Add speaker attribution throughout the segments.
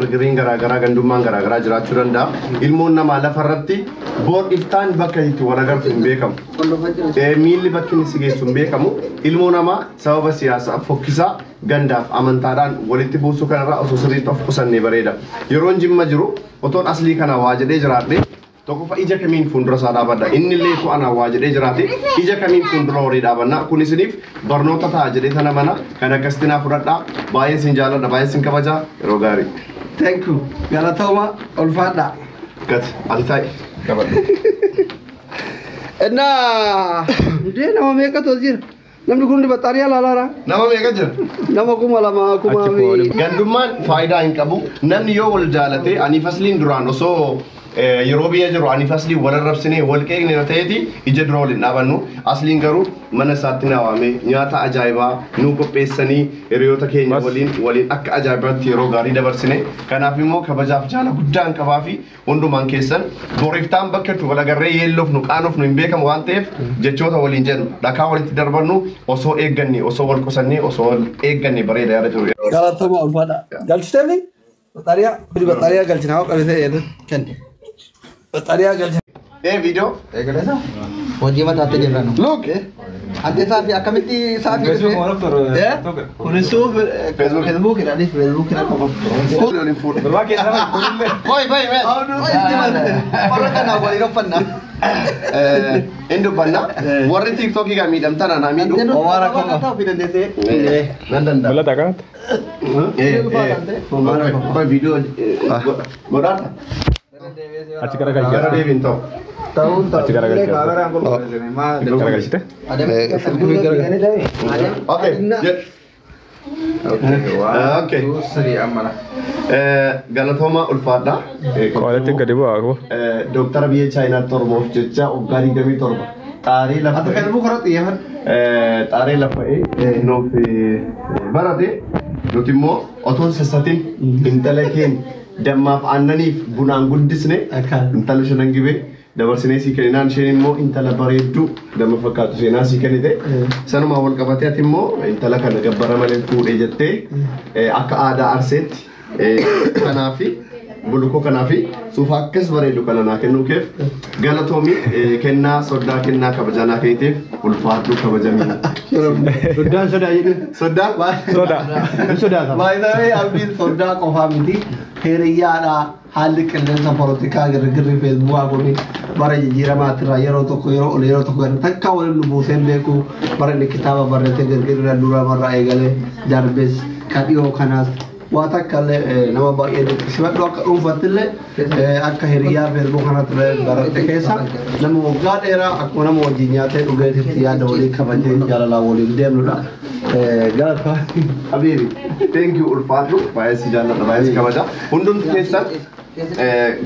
Speaker 1: Girgiriin garaagaraa, gandummaan garaagaraa jiraachuu danda'a. Ilmoon namaa lafarratti boor iftaan bakka itti wal agartu hin beekamu. Miilli bakki inni si geessu hin beekamu. Ilmoo namaa sababa siyaasaa fokkisaa gandaaf amantaadhaan walitti buusuu kanarraa osoo sirriitti of qusannee bareeda. Yeroon Jimma jiru otoon Aslii kana waa jedhee jiraadhe, tokkoffaa ija kamiin fuuldura isaa dhaabadha? Inni illee utuu anaan waa jedhee jiraate, ija kamiin fuuldura horii dhaabanna? Kun isiniif barnoota ta'a jedhee tana mana kan akkasitti naa fudhadhaa. Baay'een sin jaalladha, baay'een sin kabaja. Yeroo gaarii.
Speaker 2: Thank you. Galatooma, ulfaadha.
Speaker 1: Gat, ati taa'i. Qabadhu.
Speaker 2: Innaa ndee nama meeqatu as jira? Namni kun baxxaariyaa laalaara.
Speaker 1: Nama meeqa jira?
Speaker 2: Nama 2000 kumaa fi.
Speaker 1: Gandummaan faayidaa hin qabu. Namni yoo wal jaalate, ani Fasliin duraan osoo yeroo biyya jiru ani Fasliin wal arrabsinee wal qeeqne ta'eeti ija dura waliin dhaabannu. Asliin garuu mana isaatti na waamee nyaata ajaa'ibaa nuu qopheessanii hiriyoota keenya waliin waliin akka ajaa'ibaatti yeroo gaarii dabarsine. Kanaaf immoo kabajaaf jaala guddaan qabaa fi hundumaan keessan boriiftaan bakka itti wal agarree yeellofnu qaanofnu hin beekamu waan ta'eef, jechoota waliin jennu, dhakaa walitti darbannu osoo eegganne, osoo wal qusannee, osoo wal eegganne bareeda yaada jiru.
Speaker 2: Galatooma, ulfaadha. Galchiteemi? Baxxaariyaa. Baxxaariyaa galchina haa qabisee jedhu kenni. Baxxaariyaa galchina.
Speaker 1: Ee, viidiyoo.
Speaker 3: Eegaleessa? Hojii mataatti jirra nu.
Speaker 1: Look.
Speaker 3: Ante saafi akkamitti saafi dhufe?
Speaker 2: Kunis suuf
Speaker 1: Facebook.
Speaker 2: Facebook jedhanii Facebook jedhan qofa.
Speaker 1: Waliin fuudhe. Koi koi mee.
Speaker 3: Warra kanaa waliin uffanna.
Speaker 1: Inni dubbanna. Warri TikTokii gaa miidhamtan anaa miidhu.
Speaker 2: Omaara qaba.
Speaker 3: Ta'uu fi dandeessee.
Speaker 1: Nan danda'a.
Speaker 4: Mul'ata kanatti.
Speaker 1: Koi viidiyoo godhaata.
Speaker 4: Achi garagalchi.
Speaker 1: Gara deebiin ta'u.
Speaker 3: Ta'uun ta'u.
Speaker 4: Achi garagalchi. Garagalchite.
Speaker 1: Okay. Okay. Galatooma, ulfaadha.
Speaker 4: Qoolatti gadi bu'aa qabu.
Speaker 1: Dooktara biyya Chaayinaatti Oromoof jecha waggaa 27 xaarii lafa
Speaker 2: Ati Facebook irratti xiyyeeffadhu.
Speaker 1: Xaaree lafa'ee nuuf barate, nuti immoo otoo sassatin intala keenya dammaaf aannaniif bunaan guddisne, intala Shanan Gibee dabarsinee sii kenninaan, isheen immoo intala bareedduu damma fakkaatu seenaa sii kennite. Sanumaan wal qabatee ati immoo intala kana gabbara malee fuudhee jettee akka aadaa Arseetti kanaafi bulukoo kanaafi suufa akkas bareedu kana naa kennuu keef galatoomii. Kennaa soddaa, kennaa kabajaa naa kenniteef ulfaadhu, kabajamii.
Speaker 2: Soddaan sodaa jedhu.
Speaker 1: Soddaan?
Speaker 4: Soda.
Speaker 2: Hin sodaatama. Baay'ee abdiin soddaa qofaa miti. Hiriyyaadha. Haalli qilleensa polotikaa girgirri Facebookaa kun bara jijjiiramaatirraa yeroo tokko yeroo ol yeroo tokko gadi takka waliin nu buuseen beeku. Bara inni kitaaba barreessee girgirra dura barra eegalee darbes kan dhiyoo kanaas waa takka illee nama baay'ee dinqisiifadhu. Akka dhuunfattillee akka hiriyaa Facebook kanatti baradhe keessa nama waggaa dheeraa akkuma nama wajjin nyaatee dhugeetitti yaada walii kabajee jaalalaa waliin deemnudha. Galata.
Speaker 1: Habibi, thank you, ulfaadhu, baay'ee si jaalladha, baay'ee si kabaja. Hundumti keessan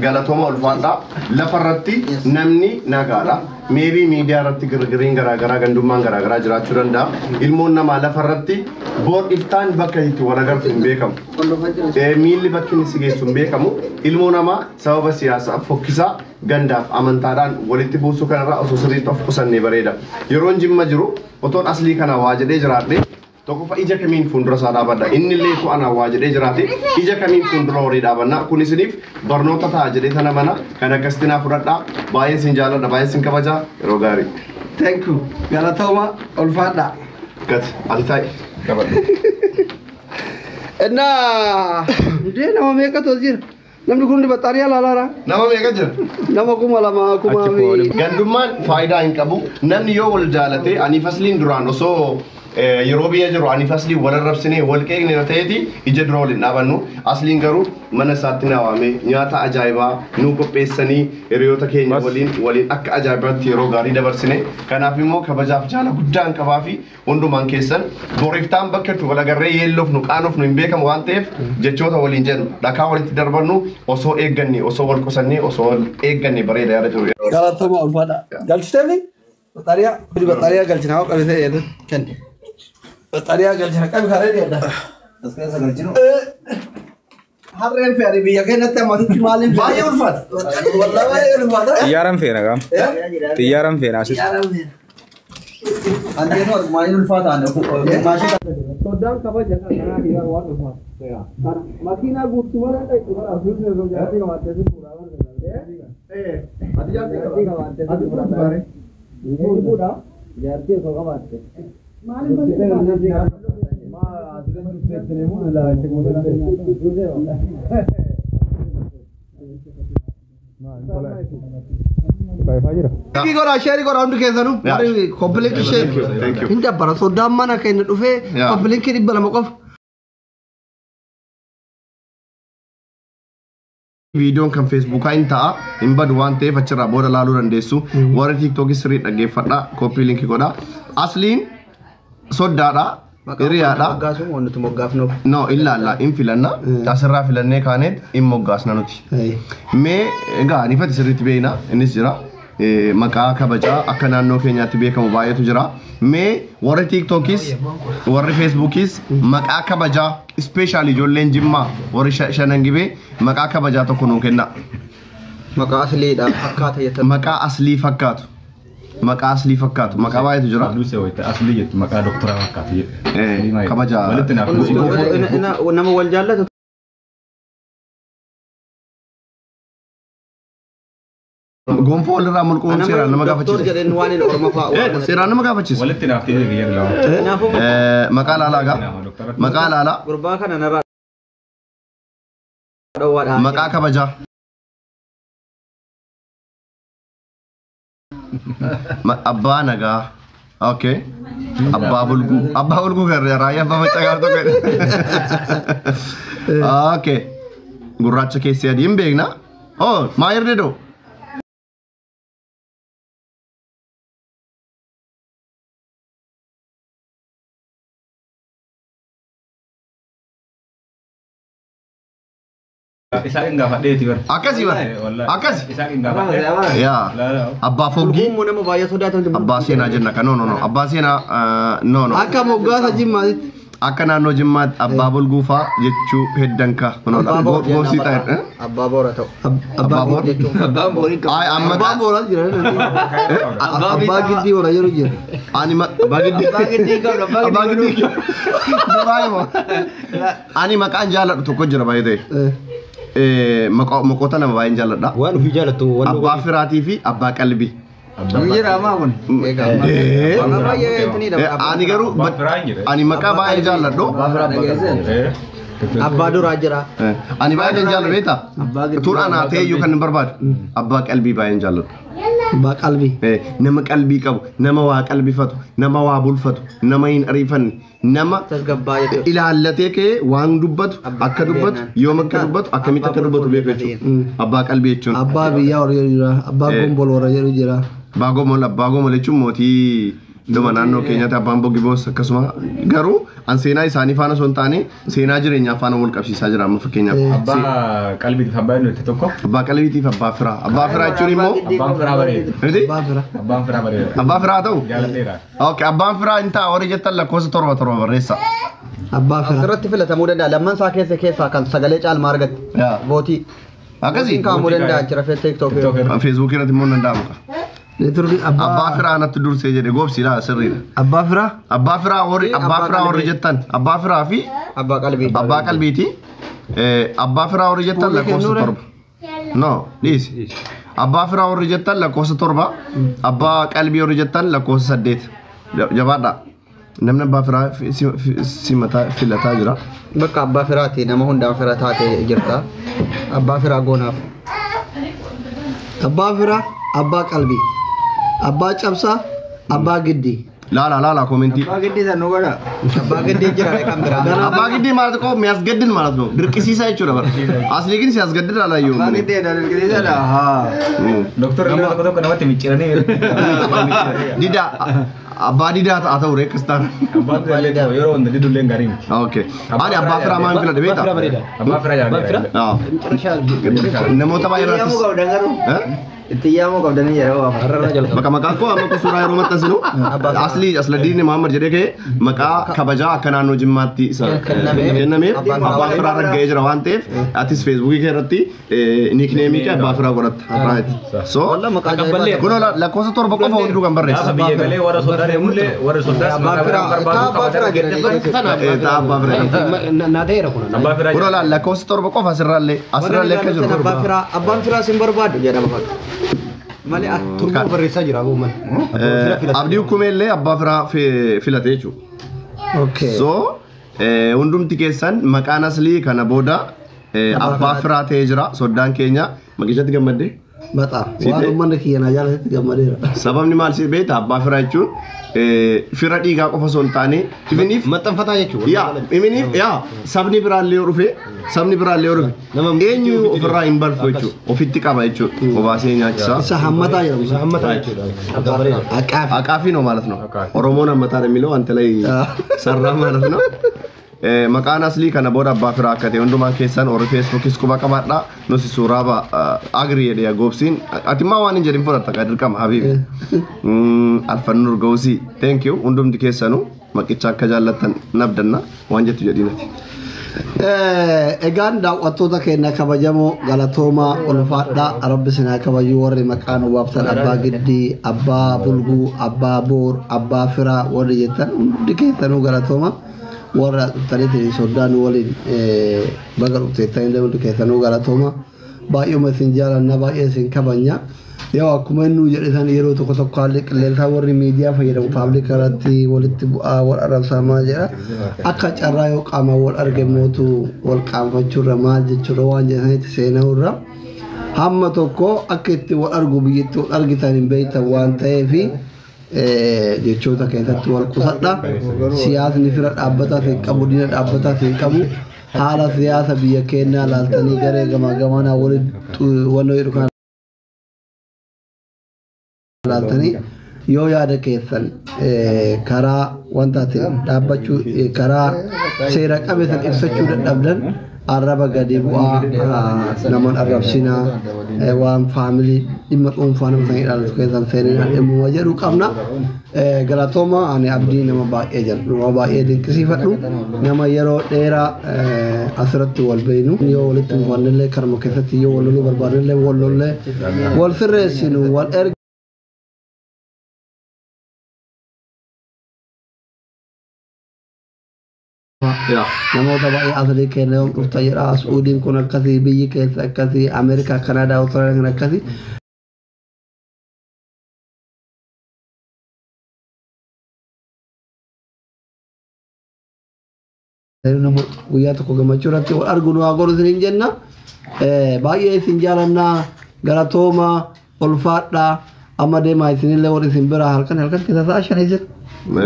Speaker 1: galatooma, ulfaadha. Lafarratti namni nagaadha. Maybe miidiyaa irratti girgiriin garaagaraa, gandummaan garaagaraa jiraachuu danda'a. Ilmoon namaa lafarratti boor iftaan bakka itti wal agartu hin beekamu. Miilli bakki inni si geessu hin beekamu. Ilmoo namaa sababa siyaasaa fokkisaa gandaaf amantaadhaan walitti buusuu kanarraa osoo sirriitti of qusannee bareeda. Yeroon Jimma jiru otoon Aslii kana waa jedhee jiraadhe, tokkoffaa ija kamiin fuuldura isaa dhaabadha? Inni illee utuu anaan waa jedhee jiraate, ija kamiin fuuldura horii dhaabanna? Kun isiniif barnoota ta'a jedhee tana mana kan akkasitti naa fudhadhaa. Baay'ee sin jaalladha, baay'ee sin kabaja. Yeroo gaarii.
Speaker 2: Thank you. Galatooma, ulfaadha.
Speaker 1: Gat, ati taa'i. Qabadhu.
Speaker 2: Innaa ndee nama meeqatu as jira? Namni kun baxxaariyaa laalaara.
Speaker 1: Nama meeqa jira?
Speaker 2: Nama 2000 kumaa fi.
Speaker 1: Gandummaan faayidaa hin qabu. Namni yoo wal jaalate, ani Fasliin duraan osoo yeroo biyya jiru ani Faslii wal arrabsinee wal qeeqne ta'eeti ija dura waliin dhaabannu. Asliin garuu mana isaatti na waamee nyaata ajaa'ibaa nuu qopheessanii hiriyoota keenya waliin waliin akka ajaa'ibaatti yeroo gaarii dabarsine. Kanaaf immoo kabajaaf jaala guddaan qabaa fi hundumaan keessan boriiftaan bakka itti wal agarree yeellofnu qaanofnu hin beekamu waan ta'eef, jechoota waliin jennu, dhakaa walitti darbannu osoo eegganne, osoo wal qusannee, osoo wal eegganne bareeda yaada jiru.
Speaker 2: Galatooma, ulfaadha. Galchiteemi? Baxxaariyaa. Baxxaariyaa galchina haa qabisee jedhu kenni. Baxxaariyaa galchina qabi karee dhiyaadha. Harreen fe'anii biyya keenyatti ammasitti maaliin
Speaker 1: Baay'ee ulfaata.
Speaker 2: Wallaa baay'ee ulfaata.
Speaker 4: Xiyyaaraan feena qaama. Xiyyaaraan feena asitti.
Speaker 2: Xiyyaaraan feena.
Speaker 3: Anteetu maaliin ulfaataan maashii.
Speaker 2: Soddaan kabaja kanaa fi waan ulfaatu. Makiinaa guutuu malee dhaqxu bara asirra jiru jaartii qabaattee si fuudhaa barbaada.
Speaker 1: Ati jaartii
Speaker 2: qabaattee si fuudhaa barbaada. Fuudhaa jaartii osoo qabaatte. Godhaa sheerii godhaa hundi keessanuu copy link share.
Speaker 1: Thank you.
Speaker 2: Hin dabbara soddaan mana keenya dhufee
Speaker 1: Yeah.
Speaker 2: Copy link 200 qofa.
Speaker 1: Viidiyoon kan Feesbuukaa hin ta'a, hin badu waan ta'eef achirraa booda laaluu dandeessu. Warri Tiiktookii sirrii dhaggeeffadha, copy link godha. Asliin soddaadha, hiriyaadha.
Speaker 3: Moggaasuun waan nuti moggaafnuuf.
Speaker 1: No, ilaalla, hin filanna. Asirraa filannee kaaneet hin moggaasna nuti. Mee egaa anifati sirriitti beekna, innis jira. Maqaa kabajaa akka naannoo keenyaatti beekamu baay'eetu jira. Mee warri Tiiktookis, warri Feesbuukis maqaa kabajaa, special ijoolleen Jimmaa warri shanan gibee maqaa kabajaa tokko nuu kenna.
Speaker 3: Maqaa asliidha fakkaata jettan.
Speaker 1: Maqaa aslii fakkaatu. Maqaa aslii fakkaatu. Maqaa baay'eetu jira.
Speaker 4: Duusee wayita aslii jettu maqaa doktoraa fakkaatu jedhe.
Speaker 1: Kabaja.
Speaker 4: Walitti naaf.
Speaker 3: Nama wal jaallatu.
Speaker 1: Gonfoo walirraa mulquun seeraan nama
Speaker 3: Doktor
Speaker 1: gaafachiisa.
Speaker 3: Jedheen waan inni Oromoo fa'a.
Speaker 1: Seeraan nama gaafachiisa.
Speaker 4: Walitti naaf ta'ee biyya lama.
Speaker 3: Kanaafuu
Speaker 1: Maqaa laalaa gaa. Maqaa laalaa.
Speaker 3: Gurbaa kana narraa dhoowwaadha.
Speaker 1: Maqaa kabajaa. Abbaa nagaa. Okay. Abbaa bulguu. Abbaa bulguu garee raayyaa abbaa maccaa tokko. Okay. Gurraacha keessi adii hin beekna. Oh, maa hirdeedoo?
Speaker 4: Isaan hin gaafadheeti bara.
Speaker 1: Akkasii bara. Akkasi.
Speaker 4: Isaan hin gaafadhee.
Speaker 1: Yaa. Abbaa foggii.
Speaker 3: Bulguun nama baay'ee sodaatan.
Speaker 1: Abbaa seenaa jenna kan, no, no, no. Abbaa seenaa, no, no.
Speaker 2: Akka moggaasa Jimmaatitti.
Speaker 1: Akka naannoo Jimmaatti abbaa bulguu faa jechuu heddan ka. Goobsii ta'e.
Speaker 3: Abbaa boora ta'u.
Speaker 1: Abbaa boora.
Speaker 2: Abbaan boorii qaba.
Speaker 1: Ay, amma
Speaker 2: Abbaan booraa jira. Abbaa giddii warra jiru jira.
Speaker 1: Ani abbaa giddii.
Speaker 3: Abbaa giddii qabna, abbaa
Speaker 1: Abbaa giddii. Duraa immoo. Ani maqaan jaalladhu tokko jira baay'ee ta'e. Maqoota lama baay'een jaalladha.
Speaker 5: Waan ofii jaalattu waan
Speaker 1: Abbaa firaatii fi abbaa qalbii.
Speaker 3: Jira ammaa kun. Maqaa baay'ee ittiin
Speaker 1: Ani garuu
Speaker 4: Abbaa firaa hin jire.
Speaker 1: Ani maqaa baay'ee jaalladhu.
Speaker 3: Abbaa duraa jira.
Speaker 1: Ani baay'ee jaalladhu beektaa? Tuun anaa ta'e iyyuu kan hin barbaadu. Abbaa qalbii baay'een jaalladhu.
Speaker 2: Abbaa qalbii.
Speaker 1: Nama qalbii qabu, nama waa qalbifatu, nama waa bulfatu, nama hin ariifanne, nama
Speaker 3: Tasgabbaa jechuudha.
Speaker 1: ilaallatee ka'ee waan dubbatu, akka dubbatu, yoom akka dubbatu, akkamitti akka dubbatu beeku jechuudha. Abbaa qalbii jechuun.
Speaker 2: Abbaa biyyaa warra jiru jira. Abbaa gombol warra jiru jira.
Speaker 1: Abbaa gomol, abbaa gomol jechuun mootii dhuma naannoo keenyaatti abbaan bogiboos akkasuma, garuu an seenaa isaanii faana osoo hin taane seenaa jireenyaa faana wal qabsiisaa jira amma fakkeenyaaf.
Speaker 4: Abbaa qalbiitiif abbaa inni itti tokko.
Speaker 1: Abbaa qalbiitiif abbaa firaa. Abbaa firaa jechuun immoo
Speaker 4: Abbaan firaa bareeda.
Speaker 1: miti?
Speaker 2: Abbaa fira.
Speaker 4: Abbaan firaa bareeda.
Speaker 1: Abbaa firaa haa ta'u?
Speaker 4: Jaaladheera.
Speaker 1: Okay, abbaan firaa hin ta'a warri jettan lakkoofsa 7 7 barreessa.
Speaker 2: Abbaa fira.
Speaker 3: Asirratti filatamuu danda'a. Lamman isaa keessaa kan sagalee caalmaa argatte.
Speaker 1: Yaa.
Speaker 3: Vootii.
Speaker 1: Akkasii.
Speaker 3: Vootiin kaa'amuu danda'a jira TikTok.
Speaker 1: Feesbuukii irratti immoo hin danda'amu.
Speaker 2: Neetworkii
Speaker 1: Abbaa
Speaker 2: abbaa
Speaker 1: firaa natti dursee jedhe goobsiidha sirriidha.
Speaker 2: Abbaa fira.
Speaker 1: Abbaa firaa warri abbaa firaa warri jettan abbaa firaa fi
Speaker 3: Abbaa qalbii.
Speaker 1: Abbaa qalbiiti. Abbaa firaa warri jettan
Speaker 2: Fuula
Speaker 1: lakkoofsa
Speaker 2: kennuure?
Speaker 1: 7. No, dhiisi. Abbaa firaa warri jettan lakkoofsa 7. Abbaa qalbii warri jettan lakkoofsa 8. Jabaadha. Namni abbaa firaa simataa filataa jira.
Speaker 3: Bakka abbaa firaati nama hundaan fira taate jirta. Abbaa firaa goonaaf.
Speaker 2: Abbaa fira. Abbaa qalbii. Abbaa cabsaa. Abbaa giddii.
Speaker 1: Laala laala koomentii.
Speaker 3: Abbaa giddii san nu godha. Abbaa giddii jira kan biraa.
Speaker 1: Abbaa giddii ማለት እኮ የሚያስገድል ማለት ነው። ድርቅሲሳ jechuudha bara. Asli ግን ሲያስገድል አላየሁም እኔ።
Speaker 4: Doktorri illee tokko tokko namatti micciiranii.
Speaker 1: Didaa abbaa didaa haa ta'u ree kristaan.
Speaker 4: Abbaan illee yeroo hunda didullee gaarii miti.
Speaker 1: Okay. Ani abbaa firaa maal filadhe beektaa?
Speaker 4: Abbaa firaa jaalladha.
Speaker 1: Aw. Namoota baay'ee birattis. Eh?
Speaker 3: Itti yaamuu qabdanii yeroo waafa.
Speaker 1: Maqaa maqaan koo amma suuraa yeroo maxxansinu Aslii Asladdiin Muhammad jedhee ka'e maqaa kabajaa akka naannoo Jimmaatti isa kennameef abbaa firaa ragga'ee jira waan ta'eef atis feesbuukii kee irratti niikneemii kee abbaa firaa godhatta. Right. So kun lakkoofsa 7 qofa hunduu kan barreesse.
Speaker 4: Gaafa biyya galee warra soddaa deemullee warra soddaas maqaa biraa barbaadu
Speaker 3: Abbaa firaa jedhanii.
Speaker 1: Ta'a abbaa firaa.
Speaker 5: Na ta'eera kun.
Speaker 4: Abbaa firaa
Speaker 1: Kun lakkoofsa 7 qofa asirraallee akka jiru.
Speaker 3: Abbaan firaa sin barbaadu jedhama fakkaata. Malee
Speaker 5: Turboo barreessaa jira abuuman.
Speaker 1: Abdii Hukumeellee abbaa firaa filate jechuudha.
Speaker 2: Okay.
Speaker 1: So hundumti keessan maqaan aslii kana booda abbaa firaa ta'ee jira soddaan keenya maqishatti gammaddee.
Speaker 2: Baxaa. Waan uummanni kiyya na jaalatetti gammadeera.
Speaker 1: Sababni maal si beekta abbaa firaa jechuun fira dhiigaa qofa osoo hin taane ibiniif
Speaker 5: Maxxanfataa jechuudha.
Speaker 1: yaa ibiniif yaa sabni biraallee yoo dhufe sabni biraallee yoo dhufe eenyu ofirraa hin balfu jechuudha ofitti qaba jechuudha obaasee nyaachisa.
Speaker 2: Isa hammataa jedhamu.
Speaker 5: Isa hammataa jechuudha.
Speaker 2: Aqaafi.
Speaker 1: አቃፊ ነው ማለት ነው። ኦሮሞን አመታ ነው የሚለው አንተ ላይ ሰራ ማለት ነው። Maqaan aslii kana booda abbaa firaa akka ta'e hundumaa keessan warri feesbuukis quba qabaadha. Nusi suuraa agri jedhee goobsiin ati maa waan hin jedhin fudhatta ka dirqama habiibi. Alfannur Gawsii thank you hundumti keessanuu maqicha akka jaallattan nabdanna waan jettu jedhinati.
Speaker 2: Egaan daawwattoota keenya kabajamoo galatoomaa ulfaadhaa rabbi sinaa kabajuu warri maqaan waabtan abbaa giddii abbaa bulguu abbaa boor abbaa firaa warri jettan hundi keessanuu galatooma warra dhuftaniitiin soddaan waliin baga dhufteettanillee hundi keessanuu galatooma baay'uma isin jaalanna baay'ee isin kabanya yoo akkuma inni jedhe san yeroo tokko tokko haalli qilleensaa warri miidiyaa fayyadamu paablika irratti walitti bu'aa wal arrabsaa maal jedha akka carraa yoo qaama wal arge mootu wal qaanfachuurra maal jechuudha waan jedhanitti seena'uurra hamma tokko akka itti wal argu biyyatti wal argitan hin beektan waan ta'eefi jechoota keessatti wal qusadha. Siyaasni fira dhaabbataa hin qabu diina dhaabbataa hin qabu haala siyaasa biyya keenyaa laaltanii garee gamaa gamanaa walitti wannoo jedhu kana laaltanii yoo yaada keessan karaa wanta ta'e dhaabbachuu karaa seera qabeessan ibsachuu dadhabdan arraba gadi bu'aa namoon arrabsinaa waan faamilii dhimma dhuunfaa nama sanii ilaalatu keessan seeninaa dhimmuma jedhu qabna. Galatooma ani abdii nama baay'ee jedhu nama baay'ee dinqisiifadhu nama yeroo dheeraa asirratti wal beeynu yoo walitti mufannillee karma keessatti yoo wal loluu barbaadnillee wal lollee wal sirreessinu wal erga. Namoota baay'ee asirrii keenya yoom dhufta jedha Suudiin kun akkasii biyyi keessa akkasii Ameerikaa Kanaadaa Awustiraaliyaan kun akkasii. Nama guyyaa tokko gammachuu irratti wal argu nu haa godhu isiniin jenna. Baay'ee isin jaalannaa galatooma ulfaadhaa amma deemaa isinillee warri isin biraa halkan halkan keessa sa'a shanii jira.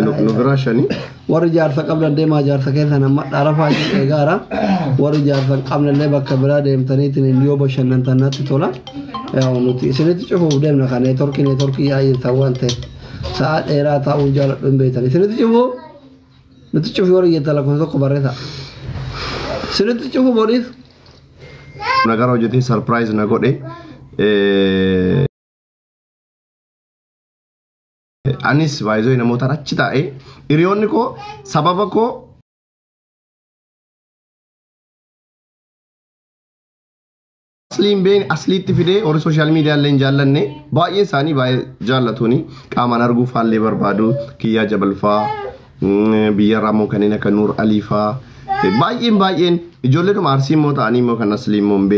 Speaker 1: Nu biraa shanii.
Speaker 2: Warri jaarsa qabdan deemaa jaarsa keessa nama dharafaa eegaara. Warri jaarsa hin qabnellee bakka biraa deemtaniitiin yoo bashannantan natti tola. Nuti isinitti cufuuf deemna kan neetworkii neetworkii yaa'insa waan ta'eef sa'a dheeraa taa'uun jaaladhu hin beektan. Isinitti cufuu nuti cufu warri jettan lakkoofsa tokko barreessa. Isinitti cufu boriis.
Speaker 1: Nagara hojjetee sarpiraayiz na godhe. Anis baay'ee namoota achi taa'ee hiriyoonni koo sababa koo asliin been asliitti fidee warri sooshaal miidiyaa illee hin jaallanne baay'ee isaanii baay'ee jaallatuuni qaamaan arguu faallee barbaadu kiyyaa jabalfaa biyya irraa immoo kanneen akka Nuur Aliifaa baay'een baay'een ijoolleedhuma arsii immoo ta'anii immoo kan aslii immoo hin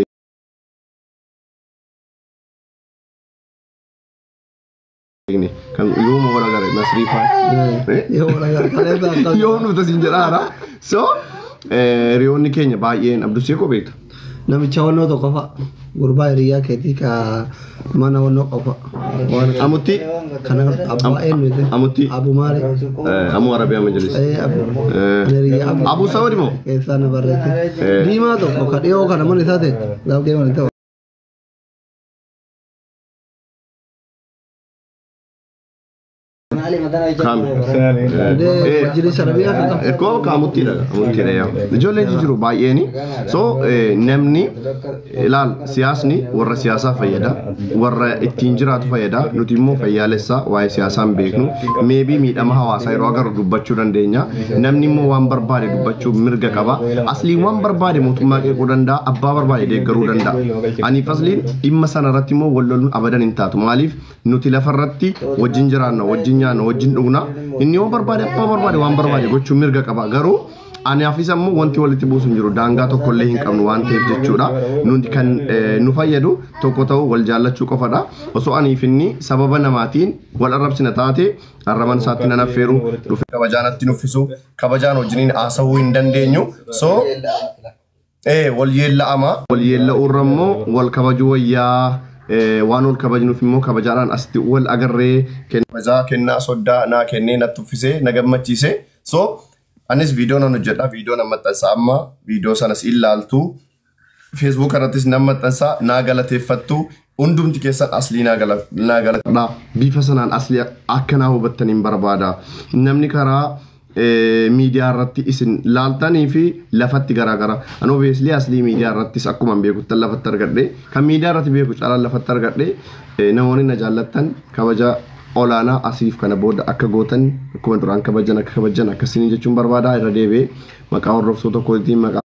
Speaker 1: beekne kan yooma wal agarre Nasrii faa.
Speaker 2: Yoo wal agarre kaleessa akkas.
Speaker 1: Yoo nuti siin jedhaara. So hiriyoonni keenya baay'een Abdusee koo beektu.
Speaker 2: Namicha wannoo tokko fa'a gurbaa hiriyaa keetii ka mana wannoo qofa.
Speaker 1: Amutti.
Speaker 2: Kana abbaa eenyuti?
Speaker 1: Amutti.
Speaker 2: Abu maali?
Speaker 1: Amu Arabiyaa Majalis.
Speaker 2: Abu. Hiriyaa Abu.
Speaker 1: Abu Saudi moo?
Speaker 2: Keessaa na barreesse. Diimaa tokko ka dhiyoo kana mana isaa ta'e gaaf deeman ta'u.
Speaker 3: Majlis Arabiyaa kan qabu.
Speaker 1: Ekkoo kaamuttiidha. Kaamuttiidha yaa. Ijoolleen jiru baay'eeni. So namni ilaal, siyaasni warra siyaasaa fayyada. Warra ittiin jiraatu fayyada. Nuti immoo fayyaalessaa waa'ee siyaasaa hin beeknu. Maybe miidhama hawaasaa yeroo agarru dubbachuu dandeenya. Namni immoo waan barbaade dubbachuu mirga qaba. Asliin waan barbaade mootummaa qeequu danda'a. Abbaa barbaade deeggaruu danda'a. Ani fasliin dhimma sana irratti immoo wal loluun abadan hin taatu. Maaliif nuti lafarratti wajjin jiraanna, wajjin nyaanna, wajjin dhugna. Inni yoo barbaade, abbaa barbaade waan barbaade gochuu mirga qaba. Garuu anaafis ammoo wanti walitti buusu hin jiru. Daangaa tokkollee hin qabnu waan ta'eef jechuudha. Nuti kan nu fayyadu tokko ta'uu, wal jaallachuu qofadha. Osoo aniif inni sababa namaatiin wal arrabsina taate, arraban isaatti nan affeeru dhufe, kabajaan natti nuffisu, kabajaan wajjiniin haasawuu hin dandeenyu. So wal yeella'ama. Wal yeella'uurra immoo wal kabajuu wayyaa. Waan wal kabajnuuf immoo kabajaadhaan asitti wal agarree kabajaa kennaa soddaa naa kennee natti uffisee na gammachiise. So anis viidiyoo nan hojjedha, viidiyoo nan maxxansa, amma viidiyoo sanas ilaaltu. Facebook irrattis nan maxxansa, naa galateeffattu hundumti keessan. Aslii naa galatadha. Bifa sanaan aslii akka naa hubattaniin barbaada. Namni karaa miidiyaa irratti isin laaltanii fi lafatti garaagara. Ani obviously aslii miidiyaa irrattis akkuma beekuttan lafatti argadhe. Kan miidiyaa irratti beeku caalaan lafatti argadhe. Namoonni na jaallattan kabaja olaanaa asiif kana booda akka gootan, akkuma duraan kabajan akka kabajan akkasiin jechuun barbaada. Irra deebi'ee maqaa hordoftoota kootiin maqaa